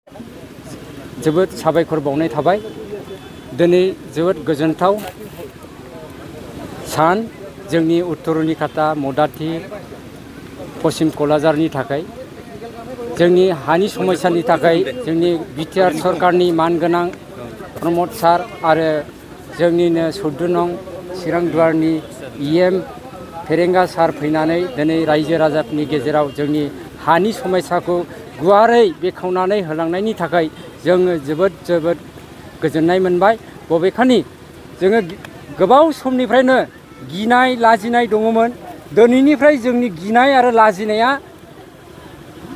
जोबोद साबायखर बावनाय थाबाय दिनै जोबोद गोजोनथाव सान जोंनि उत्तरनिखाता मदाथि पश्चिम क'क्राझारनि थाखाय जोंनि हानि समस्यानि थाखाय जोंनि बिटिआर सरकारनि मानगोनां प्रमद सार आरो जोंनिनो 14 नं चिरां दुवारनि इएम फेरेंगा सार फैनानै दिनै रायजो राजाफोरनि गेजेराव जोंनि हानि समस्याखौ गुवारै बेखेवनानै होलांनायनि थाखाय जोङो जोबोद गोजोननाय मोनबाय। बबेखानि जोङो गोबाव समनिफ्रायनो गिनाय लाजिनाय दङमोन। दिनैनिफ्राय जोंनि गिनाय आरो लाजिनाया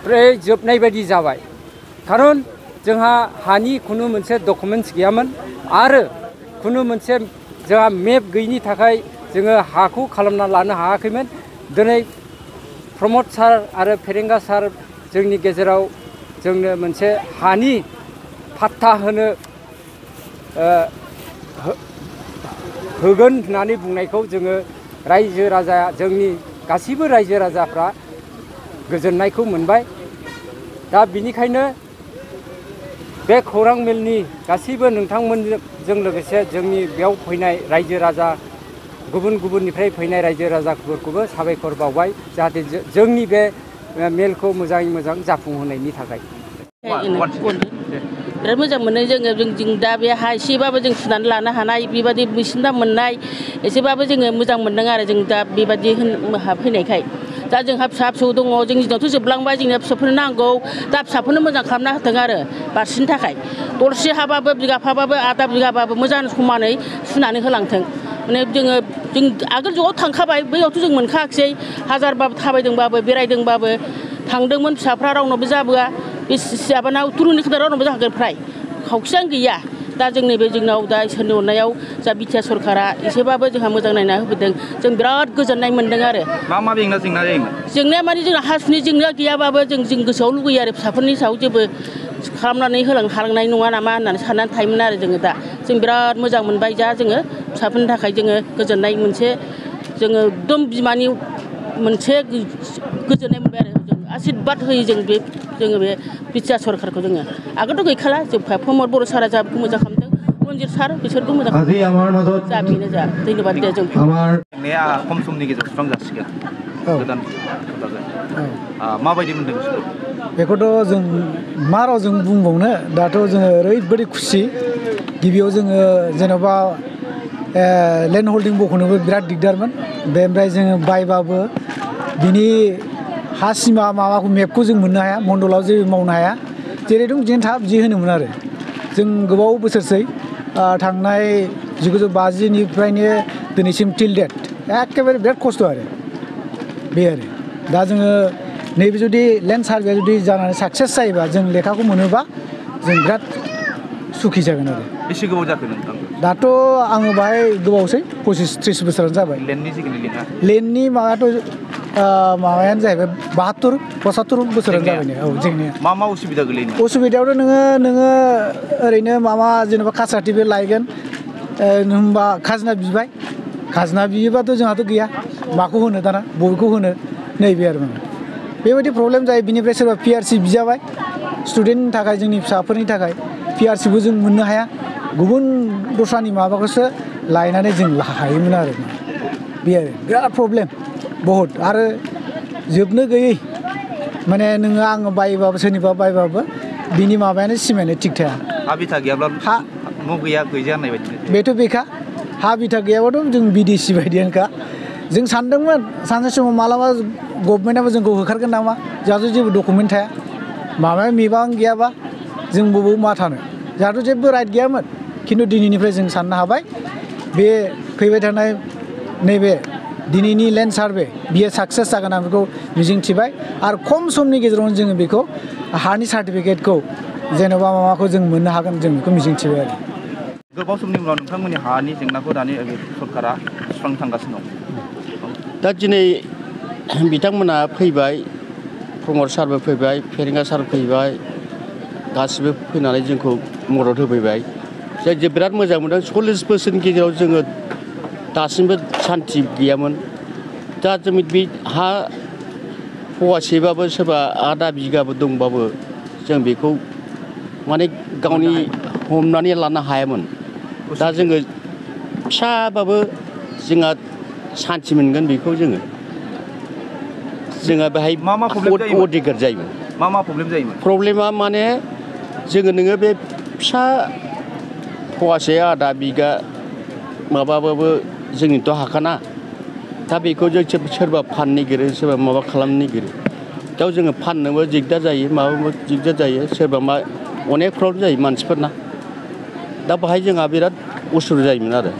फ्राय जोबनाय बायदि जाबाय। खारन जोंहा हानि खुनु मोनसे डकुमेन्ट्स गैयामोन आरो खुनु मोनसे जोंहा मेप गैयिनि थाखाय जोङो हाखौ खालामना लानो हायाखैमोन। दिनै प्रमद सार आरो फेरेंगा सार जोंनि गेजेराव जोंनो मोनसे हानि फाट्टा होगोन होननानै बुंनायखौ जोङो रायजो राजा जोंनि गासिबो रायजो राजाफ्रा गोजोननायखौ मोनबाय। दा बिनिखायनो बे खौरां मेलनि गासैबो नोंथांमोनजों लोगोसे जोंनि बेयाव फैनाय रायजो राजा गुबुननिफ्राय फैनाय रायजो राजाफोरखौबो साबायखर बावबाय जाहाथे जोंनि बे मेलखौ मोजाङै मोजां जाफुंहोनायनि थाखाय। बिराद मोजां मोनो जों दा बे हा एसेबाबो जों सुनानै लानो हानाय बेबादि बिसिना मोननाय एसेबाबो जोङो मोजां मोनदों आरो जों दा बेबादि फैनायखाय। दा जोंहा फिसा फिसौ दङ जोंनि दिनावथ' जोबलांबाय जोंनो फिसाफोरनो नांगौ दा फिसाफोरनो मोजां खालामना होथों आरो बारसिनि थाखाय दरसे हाबाबो बिगाफाबाबो आधा बिगाबाबो मोजां समानै सुनानै होलांथों। माने जों आगोल ज'आव थांखाबाय बैयावथ' जों मोनखायाखिसै हाजारबाबो थाबायदोंबाबो बेरायदोंबाबो थांदोंमोन फिसाफ्रा रावनावबो जाबोआ बे सियाबाना उत्तरनिखाता रावनावबो जाखागोन फ्राय खावसेयानो गैया। दा जोंनि बे जोंनाव दा इसोरनि अननायाव जा बिटिआर सरकारा एसेबाबो जोंहा मोजां नायना होबोदों जों बिराद गोजोननाय मोनदों आरो। मा जेंना जायोमोन? जेंनाया माने जोंना हा सुनि जेंना गैयाबाबो जों गोसोआव लुगैयो आरो फिसाफोरनि सायाव जेबो खालामनानै हालांनाय नङा नामा होननानै साननानै थायोमोन आरो जोङो दा जों बिराद मोजां मोनबाय जा जोङो फिसाफोरनि थाखाय जोङो गोजोननाय मोनसे जोङो एकदम बिमानि मोनसे गोजोननाय मोनबाय आरो जों आसिरबाद होयो जोङो बे बिटिआर सरकारखौ जोङो आगोलथ' गैखाला जोबखा प्रमद बर' सारा जा मोजां खालामदों रन्जित सार बिसोरबो मोजां खालामदों जा बेनो जा धन्यबाद दे जों खम समनि गेजेराव सुस्रांजासिगोन गोदान माबायदि मोनदों गोसोखौ? बेखौथ' जों मा रावजों बुंबावनो दाथ' जोङो ओरैबायदि खुसि। गिबियाव जोङो जेन'बा लेन्ड हल्डिं बख'नोबो बिराद दिगदारमोन बेनिफ्राय जोङो बायबाबो बिनि हा सिमा माबाखौ मेपखौ जों मोननो हाया मण्डलाव जेबो मावनो हाया जेरै दं बिदिनो था बिदि होनोमोन आरो जों गोबाव बोसोरसै थांनाय 1950निफ्रायनो दिनैसिम टिल डेट एखेबारे बिराद खस्थ' आरो बे आरो दा जोङो नैबे जुदि लेन्ड सार्भे जुदि जानानै साक्सेस जायोबा जों लेखाखौ मोनोबा जों बिराद सुखि जागोन आरो। बेसे गोबाव जाखो नोंथां? दाथ' आङो बाहाय गोबावसै 25-30 बोसोरानो जाबाय। लेन्डनि माबायानो जाहैबाय 72-75 बोसोरानो जाबाय। औ जेंनाया मा उसुबिदा गोलैयो? उसुबिदायावथ' नोङो ओरैनो जेनेबा कास्ट सार्टिफिकेट लायगोन होनबा खाजोना बिबाय खाजोना बियोबाथ' जोंहाथ' गैया माखौ होनो दाना बबेखौ होनो नैबे आरो बेबायदि प्रब्लेम जायो। बिनिफ्राय सोरबा पिआरसि बिजाबाय स्टुडेन्टनि थाखाय जोंनि फिसाफोरनि थाखाय पिआरसिबो जों मोननो हाया गुबुन दस्रानि माबाखौसो लायनानै जों हायोमोन आरो बे आरो बिराद प्रब्लेम बहुद आरो जोबनो गैयै माने नोङो आङो बायबाबो सोरनिबा बायबाबो बिनि माबायानो सिमायानो थिग थाया। हा बिथा गैयाब्ला हा न' गैया गैजा होननाय बायदि बेथ' बेखा हा बिथा गैयाबाथ' जों बिदेसि बायदियानोखा। जों सानदोंमोन सानसे समाव मालाबा गभर्नमेन्टआबो जोंखौ होखारगोन नामा जोंहाथ' जेबो डकुमेन्ट थाया माबाया मेबां गैयाबा जों बबाव मा थानो जोंहाथ' जेबो राइट गैयामोन। खिन्थु दिनैनिफ्राय जों साननो हाबाय बे फैबाय थानाय नैबे दिनैनि लेन्ड सार्भे बियो साक्सेस जागोन आं बेखौ मिजिंथिबाय आरो खम समनि गेजेरावनो जोङो बेखौ हानि सार्टिफिकेटखौ जेन'बा माबाखौ जों मोननो हागोन जों बेखौ मिजिंथिबाय आरो। गोबाव समनि उनाव नोंथांमोननि हानि जेंनाखौ दानि सरकारा सुस्रांनो थांगासिनो दं। दा दिनै बिथांमोना फैबाय प्रमद सारबो फैबाय फेरेंगा सार फैबाय गासिबो फैनानै जोंखौ मदद होफैबाय जों बिराद मोजां मोनदों। 40 बोसोरनि गेजेराव जोङो दासिमबो सान्थि गैयामोन। दा जों बे हा फवासेबाबो सोरबा आधा बिगाबो दंबाबो जों बेखौ माने गावनि हमनानै लानो हायामोन दा जोङो फिसाबाबो जोंहा सान्थि मोनगोन बेखौ जोङो बेहाय मा प्रब्लेम जायोमोन? अधिकार जायोमोन मा प्रब्लेम जायोमोन? प्रब्लेमा माने नोङो बे फिसा फवासे आधा बिगा माबाबाबो जोंनिथ' हाखाना दा बेखौ जों सोरबा फाननो नागिरो सोरबा माबा खालामनो नागिरो दा जोङो फाननोबो दिगदार जायो माबाबो दिगदार जायो सोरबा अनेक प्रब्लेम जायो मानसिफोरना दा बाहाय जोंहा बिराद उसुबिदा जायोमोन आरो